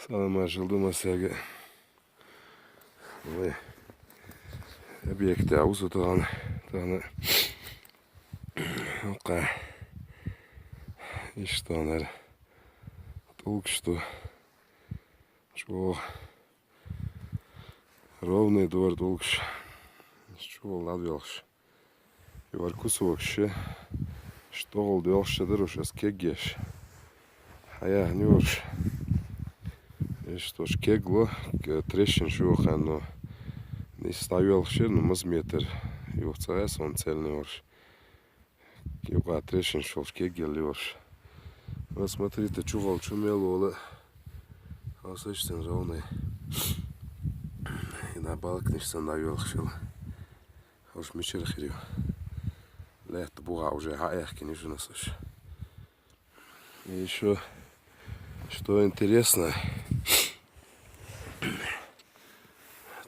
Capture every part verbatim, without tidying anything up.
Салам, маршал ду массаьрга. Вай, объект а ву со тахана, тахана. Кхы иштта хӀара тӀулгаш ду. ЧӀоагӀа ровный ду хӀара тӀулгаш. ЧӀоагӀа ладоьгӀаш. Юххера кусокаш, иштта тӀехула доьлхуш дар уж, ас кегъеш. Хьаяьхна ю уж. Иштта уж кегло, к-, трещинаш ю хьан, ну, нийсса дӀайоьлхуш яр, ну, маза метр юха ца гӀе сона цельный уж. Юкъа трещинаш йолаш кегъелла ю уж. Вот смотрите, чухула чу мел вола. Хьовсал, иштта ровный. И на балканаш санна дӀайоьлхуш йола. Уж мичара хир ю. Лаьтта бухахь уже хьаэхкина ю шуна ас уж. И ещё, что интересно,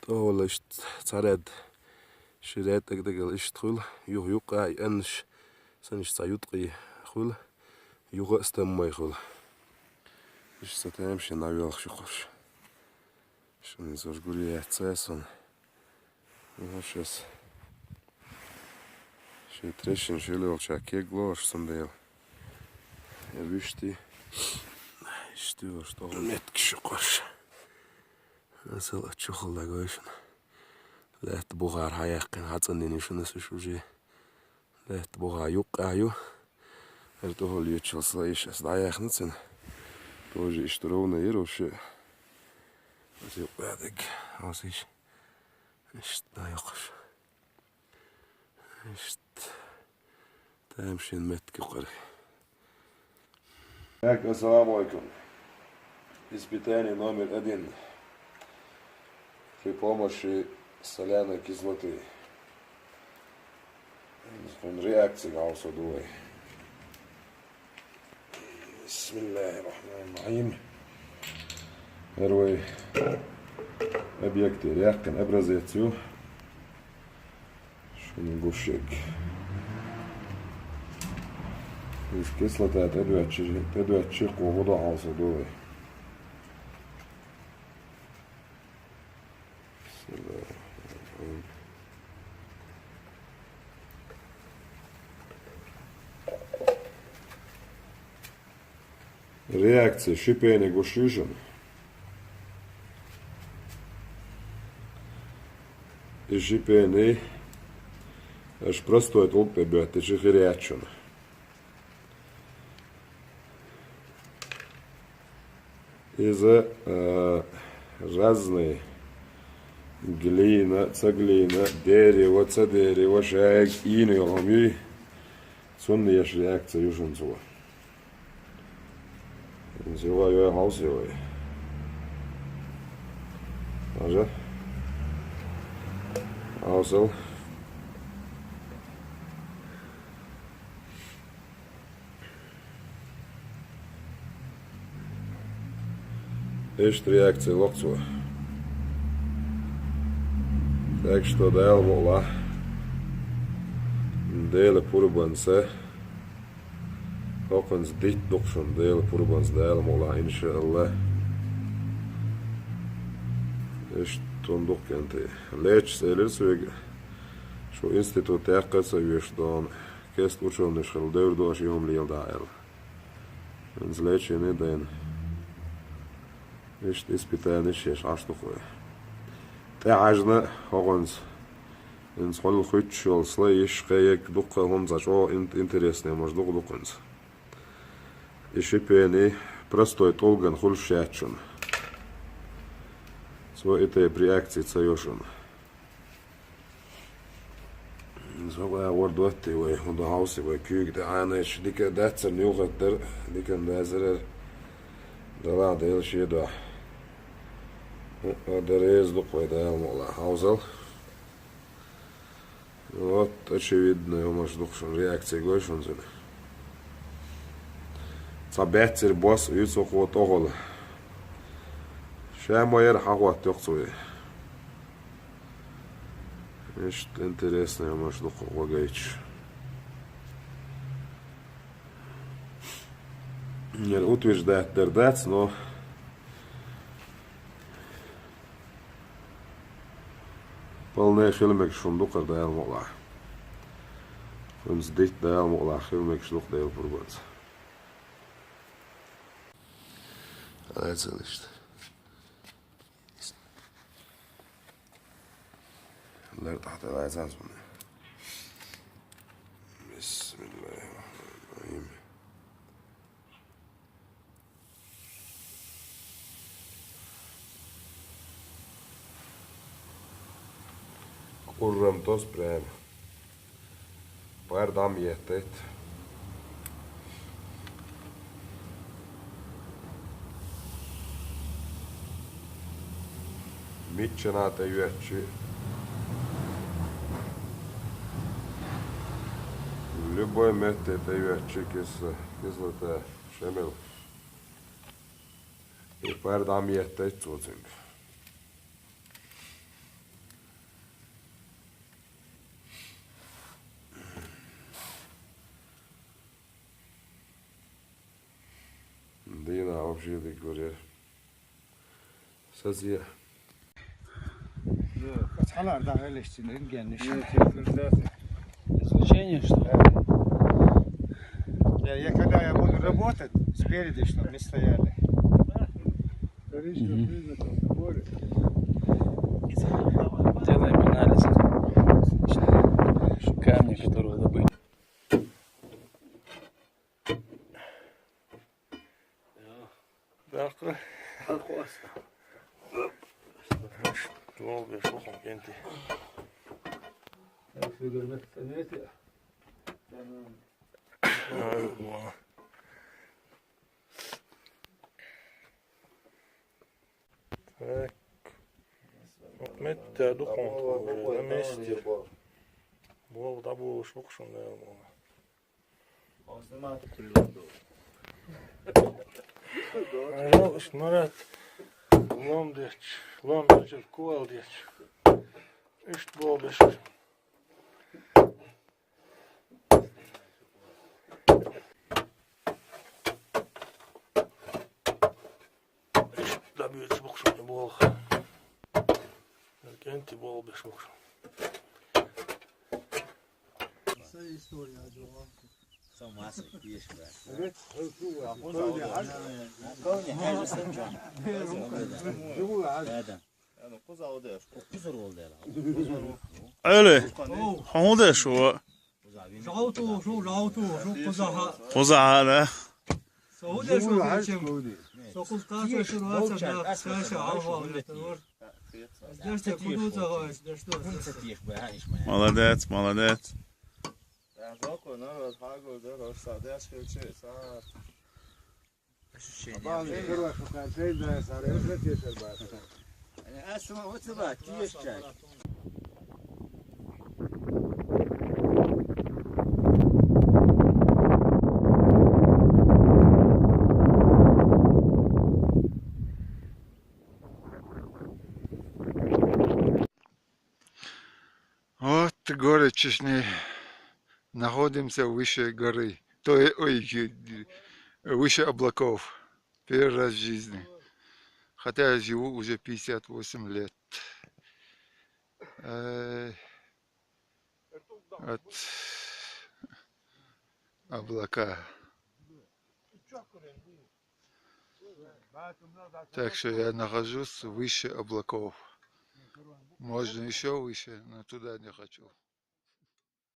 тӀехула иштта цхьа ряд, ши ряд тӀаг-тӀагал иштта хуьлу, юха юккъе и аьннаш санна иштта цхьа юткъе хуьлу, юха а стаммай хуьлу. Иштта цхьа тамашийна дӀайоьлхуш ю кхуш. Шуна иза уж гуре яц ца а сона. Ну, сейчас. Ши трещинаш йолча кегло уж, цундела. Я вуьшта. Иштта ю уж тӀехула меттигаш ю кхуш. Масала, чухула дӀагой шуна. Лаьтта бухара хьаяьккхина, хьацӀанйина ю шуна ас уж уже. Лаьтта бухахь юккъехь ю. ХӀара тӀехула йолчул слоеш ас дӀаяьхна цуьнан. Тоже иштта ровно яр уж. Ас юккъехь дерг. Хьовсал. Иштта дӀайоккхуш. Иштта. Тамашийна меттиг ю кхара. Так, ассаламу алейкум. Испытание номер один. При помощи соляной кислоты. Хьуна реакци хьовсур ду вай. Бисмиллахир-рахманир-рахим. ХӀара вай объекте яьккхина образец ю. Шуна гуш ерг. Иза кислота тӀедоьдча, тӀедоьдча кхо гӀо до хьовсур ду вай. Реакци, шипение гуш ю шуна. И шипение аша простой тӀулг тӀе боьттича хир яц шуна. Иза, а, разный, глина, ца глина, дерево, ца дерево, шайга ийна йолу хӀума юй, цунна еш реакци ю шуна цо. Иза юха а йой хьовсий вай. Хьажа? Хьовсал. Иштта реакци ло цо. Так что Дала мукъалахь, Делан пурбанца, хӀокхуьнца дитт ду-кх шуна Делан пурбанца Дала мукъалахь, иншааллахӀ. Иштта хӀума ду-кх, кӀентий. Лечча элира соьга, шу институт яккха а ца оьшу дона. Кеста учёныш хилла девр ду аша и хӀума леладахь аьлла. ХӀинца лечение дайна. Иштта испытанеш еш Ӏаш ду-кх вай. ТӀехьаьжна хӀокхуьнца. ХӀинца хьуна хуьттуш йолу слоеш, кхин ерг дуккха а хӀума цхьа чӀогӀа ин-, интересный хӀумаш ду-кх хӀинца. И шипение простой тӀулгана хуьлуш яц шуна. Цо и тайпа реакци ца йо шуна. Иза хӀокху агӀор доттий вай, хӀунда хьовсий вай куьйга тӀе Ӏанайча, дика дацара нуьйхӀаттар, диканна дацара, далахь Дела шен дуьхьа. ХӀуъа дан реза ду-кх вай Дала мукъалахь, хьовсал. Вот, очевидный хӀумаш ду-кх шуна, реакци гой шуна цуьнан. Цхьа баьццара бос а ю цу кхо тӀехула. Ша ма яра хьахӀоттайо-кх цо вай. Иштта интересный хӀумаш ду-кх вагайчу. ХӀара утверждать дар дац, но Полный хила мегаш хӀума ду-кх ер, Дала мукъалахь. ХӀанз дитт, Дала мукъалахь, хила мегаш ду-кх Дала пурбанца. Лайцалишта. Лар тӀехьа лайцанца вуна. Бисмиллахир-рахманир-рахим. КӀурам тос прямо. Пар дӀа ма еттайт. Миччана тӀе йоьдча, любой метте тӀе йоьдча, кис-, кислота, шемил. И пар дӀа ма еттайт цо цуьнга. Дийнахь вообще дика вара. Сазе. Излучение, что ли? Я, я когда я буду работать, спереди, чтоб не стояли. Мгм. Делаем анализ камня, которого добыли. Дакъа. Дакъа. Дол беш бу хӀума кӀентий. Так. Метта ду хӀума уже на месте. Бо дӀаболуш бу-кх шуна, наверное. Марат, лом дечу, лом дечу, кол дечу. Иштта болу беш. Иштта дӀабоьдуш бу-кх шуна болх. КӀентий болу беш бу-кх шуна. Ӏели, хьо хӀун деш ву? Жав тухуш ву, жав тухуш ву, кхузахьа. Кхузахьа, да? Со хӀун деш ву, бичам? Со кхуза кхача шура вацар нах, ша-ша хьалхавала веттар вара. Деш те кху ду ца хойш, деш ду. Молодец, молодец. Вот город Чечни. Находимся выше горы. То есть, ой, выше облаков. Первый раз в жизни. Хотя я живу уже пятьдесят восемь лет. Э, вот облака. Так что я нахожусь выше облаков. Можно еще выше, но туда не хочу.